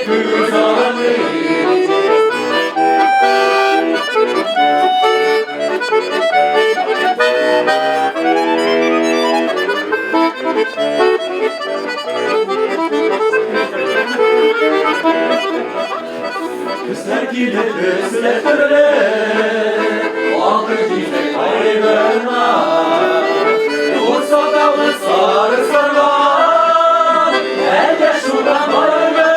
күз алмый. Төсләр килде, төсләр төрле, Алтын килде кайгына. Сатауны сары сарган, Әллә шунда бар гына.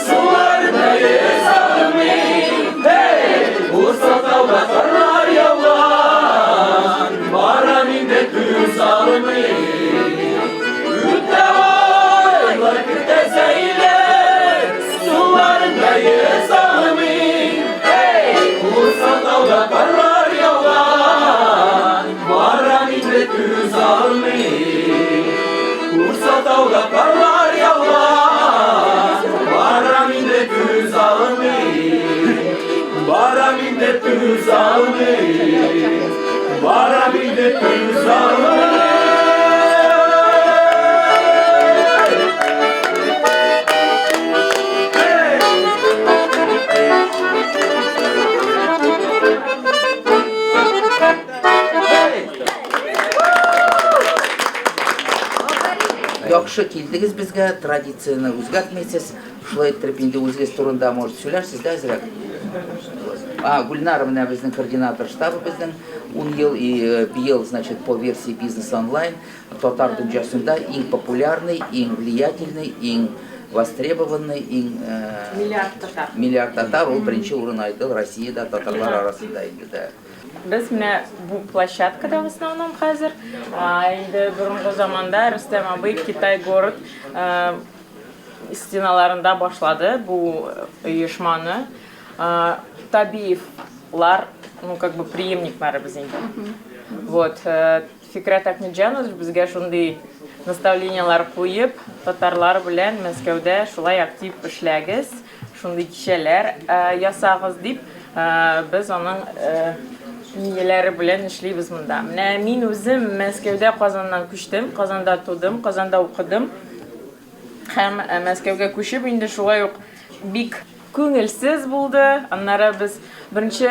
Суларда йөзалмыйм, һей! Сатауда карлар яуган, Барам инде күз алмыйм. Үтә айлар, көтә Зәйләр, Суларында йөзалмыйм, һей! Сатауда карлар яуган, Барам инде күз алмыйм. Курсатауда карлар яуган, Барам инде күз алмыйм. Барам инде күз алмыйм. Барам инде күз алмыйм. Яхшы килдегез безгә, традицияне үзгәртмисез. Шулай иттереп инде үзегез турында, может, сөйләрсез дә әзрәк. А, Гульнара менә безнең координатор штабы безнең 10 ел и быел, значит, по версии бизнес онлайн татар дөньясында иң популярный, иң влиятельный, иң востребованный, иң Миллиард татар. Миллиард татар ул беренче урын алды Россиядә татарлар арасында инде дә. Без менә бу площадкада в основном хәзер. Инде борынгы заманда Рөстәм абый Китай город стеналарында башлады бу оешманы. Табиевлар, ну как бы преемникларыбыз инде. Вот, Фикрәт Ахмеджанов безгә шундый наставлениелар куеп, татарлар белән Мәскәүдә шулай актив эшләгез, шундый кичәләр ясагыз дип, без аның ниеләре белән эшлибез монда. Менә мин үзем Мәскәүдә Казаннан күчтем, Казанда тудым, Казанда укыдым. Һәм Мәскәүгә күчеп инде шулай ук бик күңелсез булды. Аннары без беренче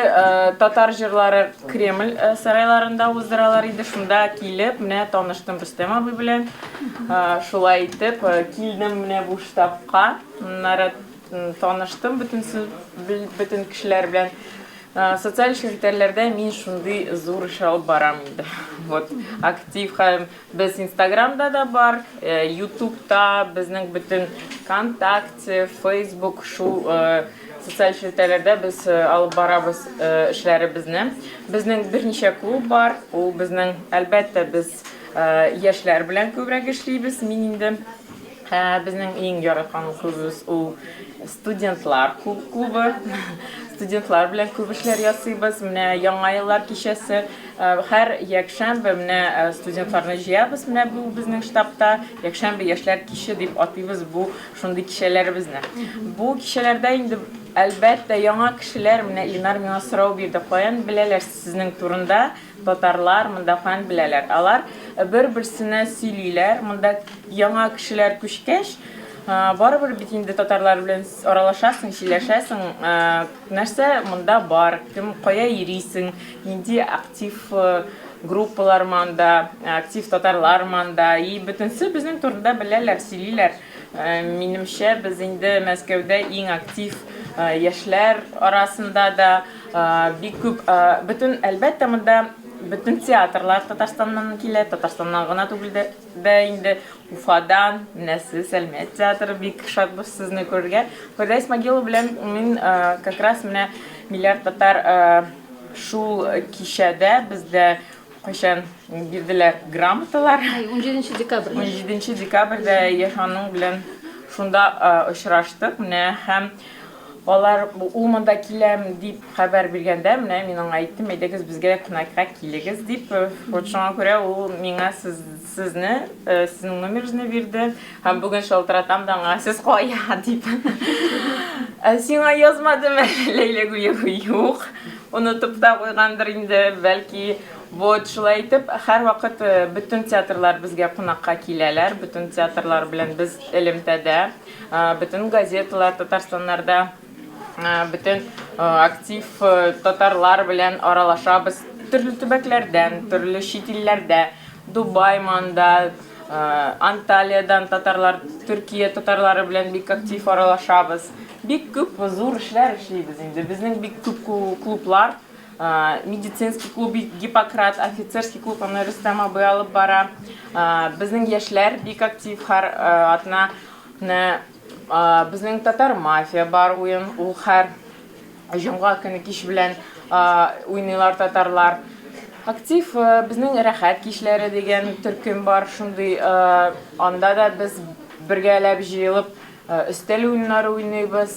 татар җырлары Кремль сарайларында уздыралар иде. Шунда килеп, менә таныштым Рөстәм абый белән. Шулай итеп килдем менә бу штабка. Аннары таныштым бөтен кешеләр белән. Социаль челтәрләрдә мин шундый зур эш алып барам инде. Вот, актив һәм без Инстаграмда да бар, Ютубта, безнең бөтен ВКонтакте, Фейсбук, шул социаль челтәрләрдә без алып барабыз эшләребезне. Безнең берничә клуб бар, ул безнең, әлбәттә, без яшьләр белән күбрәк эшлибез. Мин инде безнең иң яраткан клубыбыз ул студентлар клубы. Студентлар белән күп эшләр ясыйбыз. Менә Яңа еллар кичәсе һәр якшәмбе менә студентларны җыябыз менә бу безнең штабта. Якшәмбе яшьләр киче дип атыйбыз бу шундый кичәләребезне. Бу кичәләрдә инде әлбәттә яңа кешеләр, менә Илнар миңа сорау бирде, каян беләләр сезнең турында? Татарлар монда фән беләләр. Алар бер-берсенә сөйлиләр. Монда яңа кешеләр күчкәч, барыбер бит инде татарлар белән аралашасың, сөйләшәсең. Нәрсә монда бар, кем кая йөрисең, нинди актив группалар монда, актив татарлар монда. И бөтенсе безнең турында беләләр, сөйлиләр. Минемчә, без инде Мәскәүдә иң актив яшьләр арасында да бик күп, бөтен, әлбәттә, монда бөтен театрлар Татарстаннан килә, Татарстаннан гына түгел дә инде, Уфадан, менә сез, Әлмәт театры, бик шатбыз сезне күрергә. Фәрдә Исмагилова белән мин как раз менә Миллиард татар шул кичәдә бездә кайчан бирделәр грамоталар. 17 декабрьдә. 17 декабрьдә Яшаның белән шунда очраштык. Менә һәм алар ул монда киләм дип хәбәр биргәндә, менә мин аңа әйттем, әйдәгез безгә кунакка килегез дип. Вот шуңа күрә ул миңа сез, сезне, сезнең номерыгызны бирде. Һәм бүген шалтыратам да аңа, сез кая дип. Ә сиңа язмадым әле, Ләйлә Гүлиева, юк. Онытып та куйгандыр инде, бәлки. Вот, шулай итеп, һәрвакыт бөтен театрлар безгә кунакка киләләр, бөтен театрлар белән без элемтәдә, бөтен газеталар Татарстаннарда, бөтен актив татарлар белән аралашабыз. Төрле төбәкләрдән, төрле чит илләрдә, Дубай манда, Анталиядән татарлар, Төркия татарлары белән бик актив аралашабыз. Бик күп зур эшләр эшлибез инде. Безнең бик күп клублар, медицинский клуб Гиппократ, офицерский клуб, аны Рөстәм абый алып бара. Безнең яшьләр бик актив һәр атна. Менә безнең татар мафия бар уен, ул һәр җомга көне кич белән уйныйлар татарлар. Актив безнең рәхәт кичләре дигән төркем бар, шундый анда да без бергәләп җыелып өстәл уеннары уйныйбыз,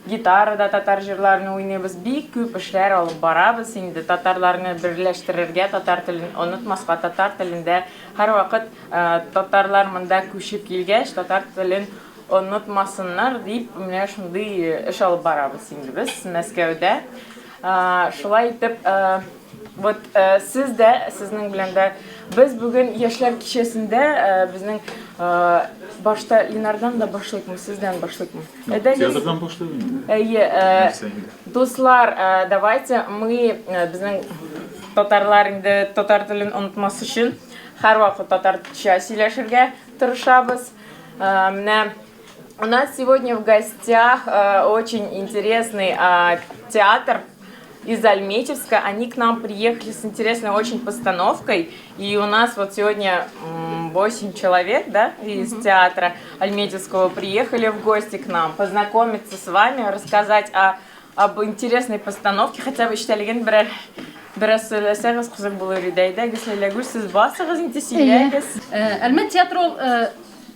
гитарада татар җырларын уйныйбыз. Бик күп эшләр алып барабыз инде татарларны берләштерергә, татар телен онытмаска, татар телендә һәрвакыт татарлар монда күчеп килгәч, татар телен онытмасыннар дип, менә шундый эш алып барабыз инде без Мәскәүдә. Шулай итеп, вот сез дә, сезнең белән дә без бүген яшьләр кичәсендә безнең башта Ленардан да башлыйкмы, сездән башлыйкмы? Театрдан башлыйк инде. Әйе, дуслар, давайте мы безнең татарлар инде татар телен онытмас өчен һәрвакыт татарча сөйләшергә тырышабыз. Менә у нас сегодня в гостях очень интересный театр из Альметьевска. Они к нам приехали с интересной очень постановкой. И у нас вот сегодня 8 человек, да, из театра Альметьевского приехали в гости к нам, познакомиться с вами, рассказать об интересной постановке. Хотя бы эчтәлеген берәр бераз сөйләсәгез, кызык булыр иде. Әйдәгез, Ләйләгүл, сез басыгыз инде, сөйләгез. Әлмәт театры ул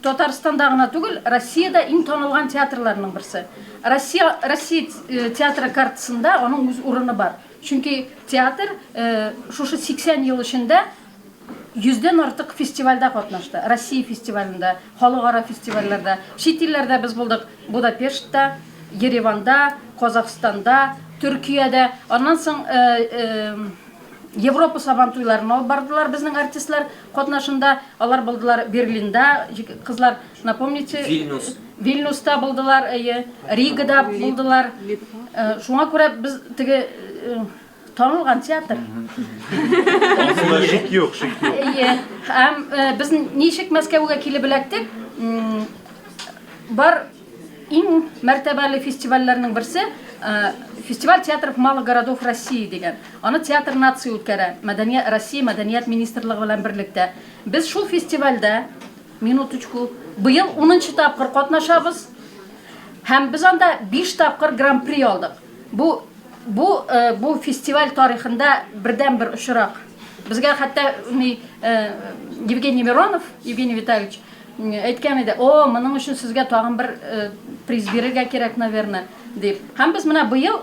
Татарстанда гына түгел, Россиядә иң танылган театрларның берсе. Россия Россия театры картасында аның үз урыны бар. Чөнки театр шушы 80 ел эчендә йөздән артык фестивальдә катнашты. Россия фестивалендә, халыкара фестивальләрдә. Чит илләрдә без булдык Будапештта, Ереванда, Казахстанда, Төркиядә. Аннан соң Европа Сабантуйларын алып бардылар безнең артистлар катнашында. Алар булдылар Берлинда, кызлар, напомните? Вильнюс. Вильнюста булдылар, әйе. Ригада булдылар. Шуңа күрә без теге танылган театр. Ансында шик юк, шик юк. Әйе. Һәм без ничек Мәскәүгә килеп эләктек? Бар Иң мәртәбәле фестивальләрнең берсе, Фестиваль театров малых городов России дигән. Аны Театр нации үткәрә, мәдәния Россия Мәдәният министрлыгы белән берлектә. Без шул фестивальдә, минуточку, быел унынчы тапкыр катнашабыз һәм без анда биш тапкыр гран-при алдык. Бу, бу, бу фестиваль тарихында бердәнбер очрак. Безгә хәтта ни, Евгений Миронов, Евгений Витальевич, Әйткән иде, О, моның өчен сезгә тагын бер приз бирергә кирәк, наверное, дип. Һәм без менә быел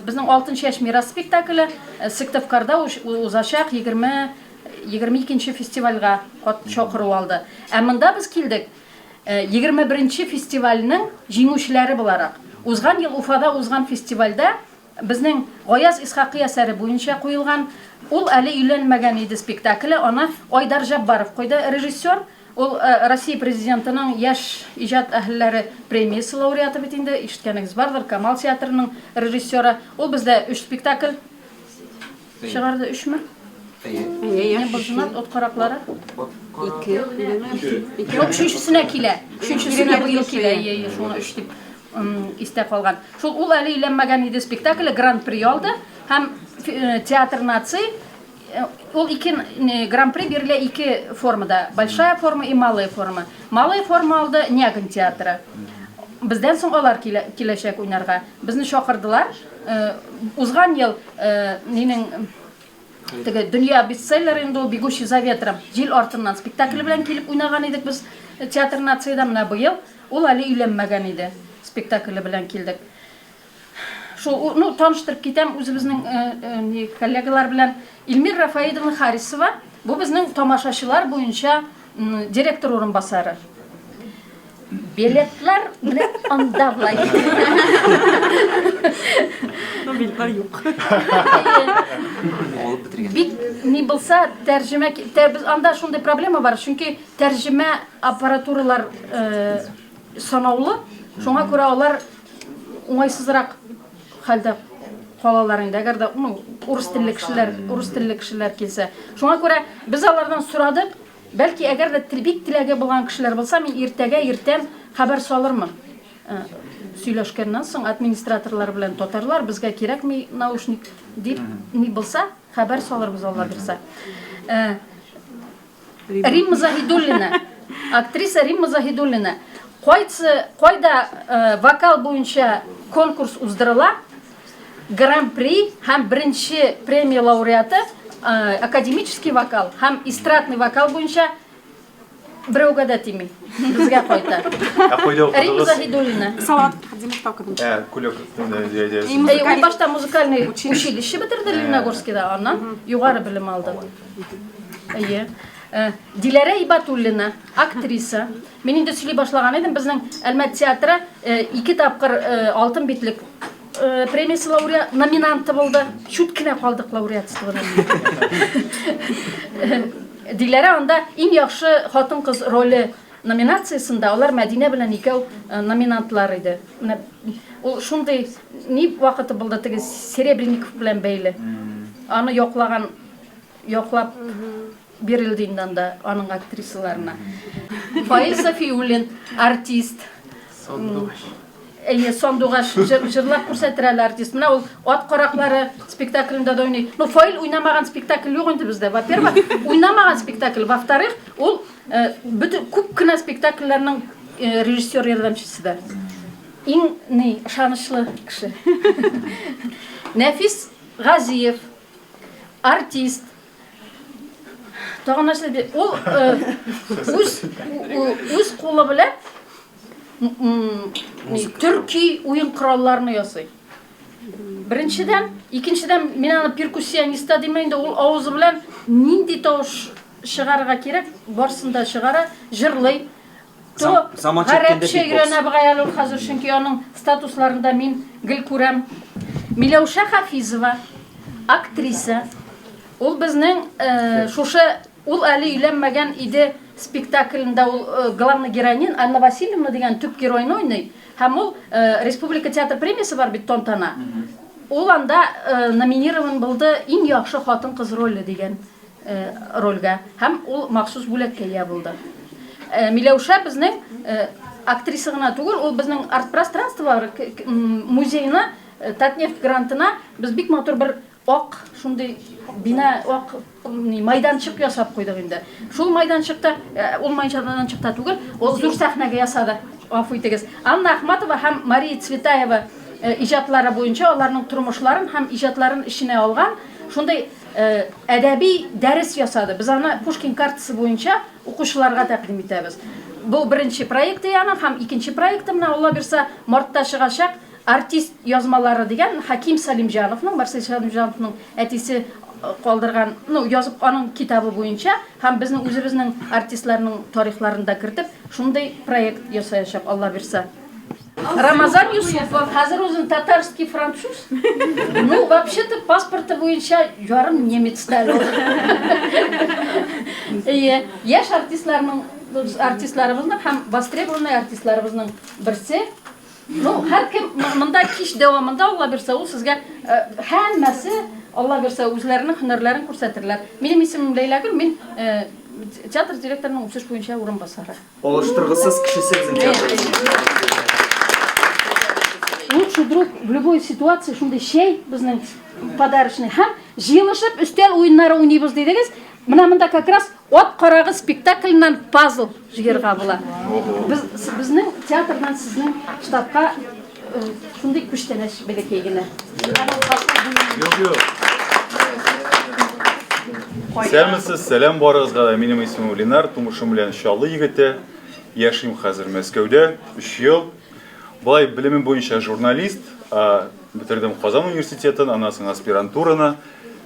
безнең Алтын чәч мирас спектакле Сыктывкарда узачак 20 22 нче фестивальгә чакыру алды. Ә монда без килдек 21 нче фестивальнең җиңүчеләре буларак. Узган ел Уфада узган фестивальдә Безнең Гаяз Исхакый әсәре буенча куелган Ул әле өйләнмәгән иде спектакле, аны Айдар Җаббаров куйды, режиссер. Ул Россия Президентының яшь иҗат әһелләре премиясе лауреаты бит инде, ишеткәнегез бардыр, Камал театрының режиссеры. Ул бездә өч спектакль чыгарды, өчме? Әйе. Был женат, От караклары. Ике. Юк, өченчесенә килә. Өченчесенә быел килә, әйе, әйе, шуны өч дип истә калган. Шул ул әле өйләнмәгән иде спектакле гран-при алды һәм Театр наций ул ике гран-при бирелә ике формада. Большая форма и малая форма. Малая форма алды Нягань театры. Бездән соң алар киләчәк уйнарга. Безне чакырдылар. Узган ел нинең Теге дөнья бестселлеры инде ул Бегущий за ветром, Җил артыннан спектакле белән килеп уйнаган идек без Театр нациядә. Менә быел ул әле өйләнмәгән иде спектакле белән килдек. Шул, ну, таныштырып китәм үзебезнең ни коллегалар белән. Эльмира Рафаидовна Харисова, бу безнең тамашачылар буенча директор урынбасары. Билетлар менә анда болай. Ну, билетлар юк. Алып бетергән. Бик ни булса тәрҗемә без анда шундый проблема бар, чөнки тәрҗемә аппаратуралар э, санаулы, шуңа күрә алар уңайсызрак хәлдә калалар инде. Әгәр дә ну, урыс телле кешеләр, урыс телле кешеләр килсә. Шуңа күрә без алардан сорадык, бәлки әгәр дә тел бик теләге булган кешеләр булса, мин иртәгә иртән хәбәр салырмын. Э, сөйләшкәннән соң администраторлар белән татарлар безгә кирәкми наушник дип ни булса хәбәр салырбыз Алла бирсә. Э, Римма Заһидуллина, актриса Римма Заһидуллина. Кайсы кайда э, вокал буенча конкурс уздырыла, Гран-при һәм беренче премия лауреаты э, академический вокал һәм эстрадный вокал буенча берәүгә дә тими. Безгә кайта. Ә кайда Римма укыдыгыз? Заһидуллина. Салават Фәтхетдинов укыдым. Ә, Күләк. И Әй, ул башта музыкальный Училище. училище бетерде Лениногорскида, аннан югары белем алды. Әйе. Э, Диләрә Ибатуллина, актриса. Мин инде сөйли башлаган идем, безнең Әлмәт театры э, ике тапкыр э, Алтын битлек э, премиясе лауреат номинанты булды. Чүт кенә калдык лауреатстводан. Диләрә анда иң яхшы хатын-кыз роле номинациясендә алар Мәдинә белән икәү э, номинантлар иде. Менә ул шундый ни вакыты булды теге Серебренников белән бәйле. Аны яклаган яклап бирелде инде анда аның актрисаларына. Фаил Сафиуллин, артист. Сандугач. Әйе, Сандугач җыр, җырлап күрсәтер әле артист. Менә ул Ат караклары спектаклендә дә уйный. Ну, Фаил уйнамаган спектакль юк инде бездә. Во-первых, уйнамаган спектакль. Во-вторых, ул э, бөтен күп кенә спектакльләрнең э, режиссер ярдәмчесе дә. Иң ни ышанычлы кеше. Нәфис Газиев, артист. Тагын нәрсә ди? Ул э, үз үз кулы белән ни, төрки уен коралларны ясый. Беренчедән, икенчедән, мин аны перкуссионист та димәм инде, ул авызы белән нинди тавыш чыгарырга кирәк, барысын да чыгара, җырлый. То Заманча әйткәндә, гарәпчә битбокс. өйрәнә бугай әле ул хәзер, чөнки аның статусларында мин гел күрәм. Миләүшә Хафизова, актриса. Ул безнең э, шушы ул әле өйләнмәгән иде спектаклендә ул э, главный героинин Анна Васильевна дигән төп геройны уйный. Һәм ул э, Республика театр премиясе бар бит Тантана. Ул анда э, номинирован булды иң яхшы хатын-кыз роле дигән э, рольгә һәм ул махсус бүләккә ия булды. Э, Миләүшә безнең э, актриса гына түгел, ул безнең арт-пространство музеена э, Татнефть грантына без бик матур бер ак шундый бина ак ни, майданчык ясап куйдык инде. Шул майданчыкта, э, ул майданчыкта түгел, ул зур сәхнәгә ясады. Гафу итегез. Анна Ахматова һәм Мария Цветаева э, иҗатлары буенча аларның тормышларын һәм иҗатларын эченә алган шундый э, әдәби дәрес ясады. Без аны Пушкин картасы буенча укучыларга тәкъдим итәбез. Бу беренче проекты аның һәм икенче проекты менә Алла бирсә мартта чыгачак артист язмалары дигән Хаким Салимҗановның, Марсель Салимҗановның әтисе э, калдырган, ну, язып аның китабы буенча һәм безнең үзебезнең артистларның тарихларын да кертеп, шундый проект ясаячак, Алла бирсә. Рамазан Юсупов, хәзер үзен татарский француз. Ну, вообще-то паспорты буенча ярым немец та әле ул. Әйе, яшь артистларның артистларыбызның һәм востребованный артистларыбызның берсе. Ну, һәркем монда кич дәвамында Алла бирсә, ул сезгә э, һәммәсе Алла бирсә үзләренең һөнәрләрен күрсәтерләр. Минем исемем Ләйлә Гөл, мин э, театр директорының үсеш буенча урынбасары. Алыштыргысыз кешесе безнең театрыбыз. Лучший друг в любой ситуации шундый чәй безнең подарочный һәм җыелышып өстәл уеннары уйныйбыз дидегез. Менә монда как раз Ат карагы спектакленнән пазл җыярга була. Без безнең театрдан сезнең штабка э, шундый күчтәнәч бәләкәй генә. Юк, юк. Исәнмесез, сәлам барыгызга да. Минем исемем Ленар, тумышым белән Чаллы егете. Яшим хәзер Мәскәүдә, 3 ел. Болай белемем буенча журналист, а, бетердем Казан университетын, аннан соң аспирантураны.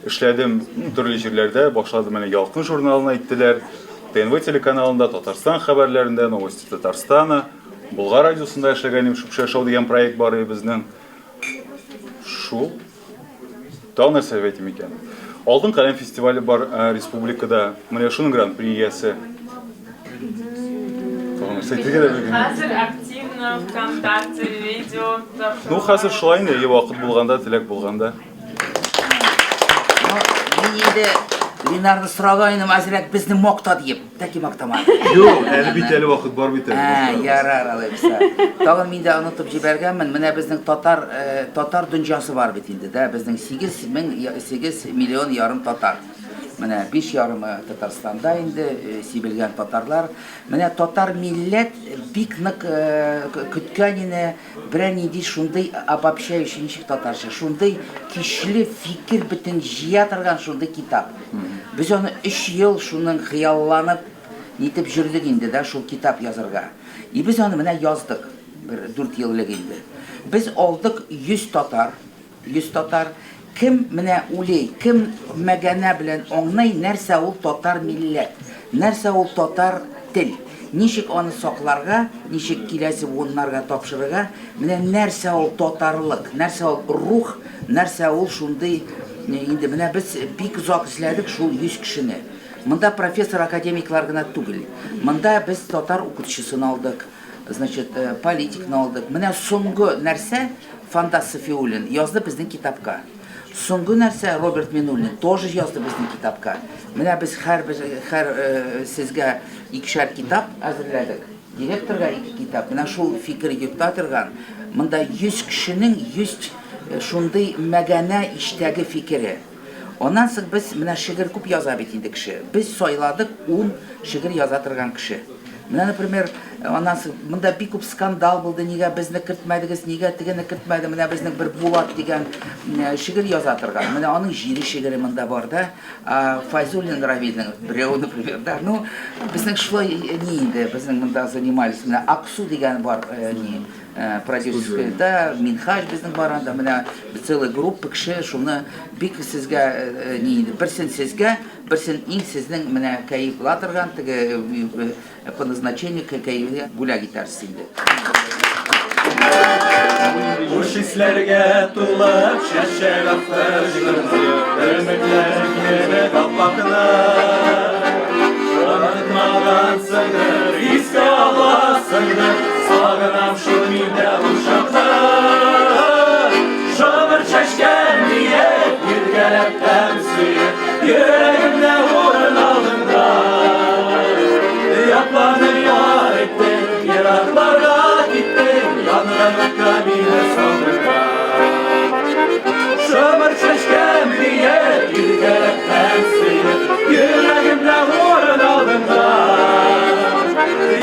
Эшләдем ну, төрле җирләрдә, башладым менә Ялкын журналын әйттеләр, ТНВ телеканалында, Татарстан хәбәрләрендә, Новости Татарстана. Болгар радиосында эшләгән идем, Шөпшә шоу дигән проект бар иде безнең. Шул. Тагын нәрсә дип әйтим икән? Алтын каләм фестивале бар э, республикада. Менә шуның гран-при иясе. Тагын нәрсә әйтергә дә белмим. Хәзер активно ВКонтакте видео Ну, хәзер шулай инде, вакыт булганда, теләк булганда. Ну, мин инде Ленарны сораган идем, әзрәк безне макта диеп. Тәки мактамады. Юк, әле бит әле вакыт бар бит әле. Ә, ярар алай булса. Тагын мин дә онытып җибәргәнмен. Менә безнең татар э, татар дөньясы бар бит инде, дә. Безнең 8 мең 8 миллион ярым татар. Менә 5 ярымы Татарстанда инде э, сибелгән татарлар. Менә татар милләт бик нык э, көткән ине берәр нинди шундый обобщающий ничек татарча, шундый көчле фикер бөтен җыя торган шундый китап. Без аны өч ел шуның хыялланып нитеп җөрдек инде да шул китап язырга. И без аны менә яздык бер 4 ел элек инде. Без алдык 100 татар, 100 татар. Кем менә уйлый, кем мәгәнә белән аңлый, нәрсә ул татар милләт, нәрсә ул татар тел, ничек аны сакларга, ничек киләсе буыннарга тапшырырга, менә нәрсә ул татарлык, нәрсә ул рух, нәрсә ул шундый инде менә без бик озак эзләдек шул 100 кешене. Монда профессор академиклар гына түгел. Монда без татар укытучысын алдык, значит, э, политикны алдык. Менә соңгы нәрсә Фандас Софиуллин язды безнең китапка. Соңгы нәрсә Роберт Минуллин тоже язды безнең китапка. Менә без һәрбер һәр э, сезгә икешәр китап әзерләдек. Директорга ике китап. Менә шул фикер йөртә торган. Монда 100 кешенең 100 э, шундый мәгәнә иштәге фикере. Аннан соң без менә шигырь күп яза бит инде кеше. Без сайладык 10 шигырь яза торган кеше. Менә, например, аннан соң монда бик күп скандал булды, нигә безне кертмәдегез, нигә тегене кертмәде. Менә безнең бер Булат дигән шигырь яза торган. Менә аның җиде шигыре монда бар да. Файзуллин Равилнең берәү, например, да. Ну, безнең шулай ни инде, безнең монда занимались. Менә Аксу дигән бар ни продюсерская, да, Минхаҗ безнең бар анда. Менә целая группа кеше шуны бик сезгә ни инде, берсен сезгә, берсен иң сезнең менә кәеф була торган теге по назначению кәефгә бүләк итәрсез инде. Хуш исләргә тулып чәчәк атты Өметләр кебек аппакны Онытмагансыңдыр, искә аласыңдыр Сагынам шул мин дә ул чакны Шымыр чәчкән диеп, иркәләп һәм сөеп Йөрәгемдә урын алдың да Ятларны яр иттең, еракларга киттең Янган утка мине салдың да Шымыр чәчкән диеп, иркәләп һәм сөеп Йөрәгемдә урын алдың да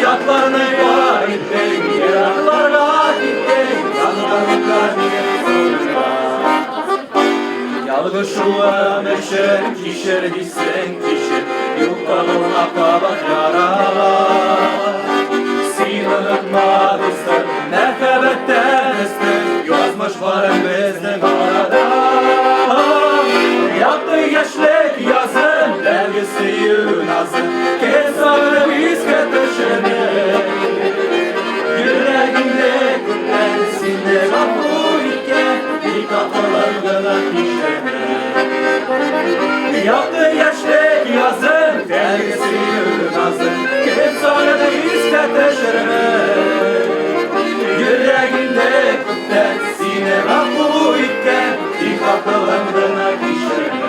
Ятларны яр иттең, еракларга киттең Янган утка мине салдың да Ялгышуым өчен кичер дисең, кичер Юк кагылма кабат ярага Син онытма, дустым, мәхәббәттән өстен Язмыш барын безнең арада Якты яшьлек язын, бәлге сөю назын Кем сагынып искә төшерер Йөрәгемне күптән сине гафу иткән Тик акылым гына кичерми Якты яшьлек язын, бәлге сөю назын Кем сагынып искә төшерер Йөрәгемне күптән сине гафу иткән Тик акылым гына кичерми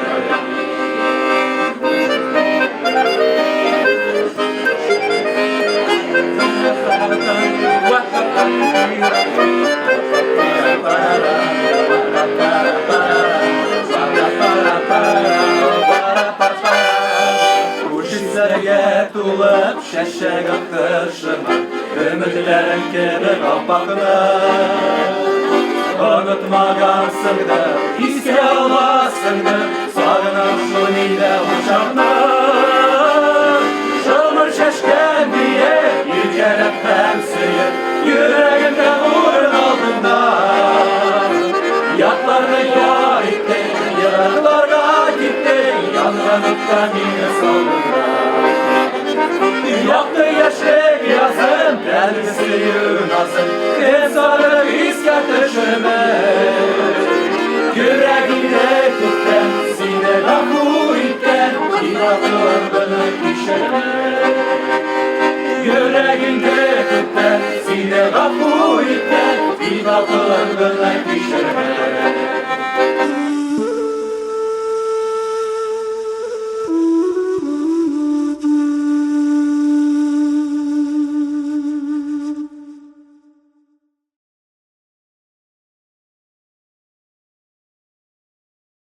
Хуш исләргә тулып чәчәк атты шымыр Өметләрең кебек аппакны Онытмагансыңдыр, искә аласыңдыр Сагынам шул миндә ул чакны Шымыр чәчкән диеп, иркәләп һәм сөеп Йөрәгемдә урын алдың да Ятларны яр иттең, еракларга киттең Янган утка мине салдың да Якты яшьлек язын, бәлге сөю Йөрәгеңдә күптән сине гафу иткән, Тик акылың гына кичермәгән.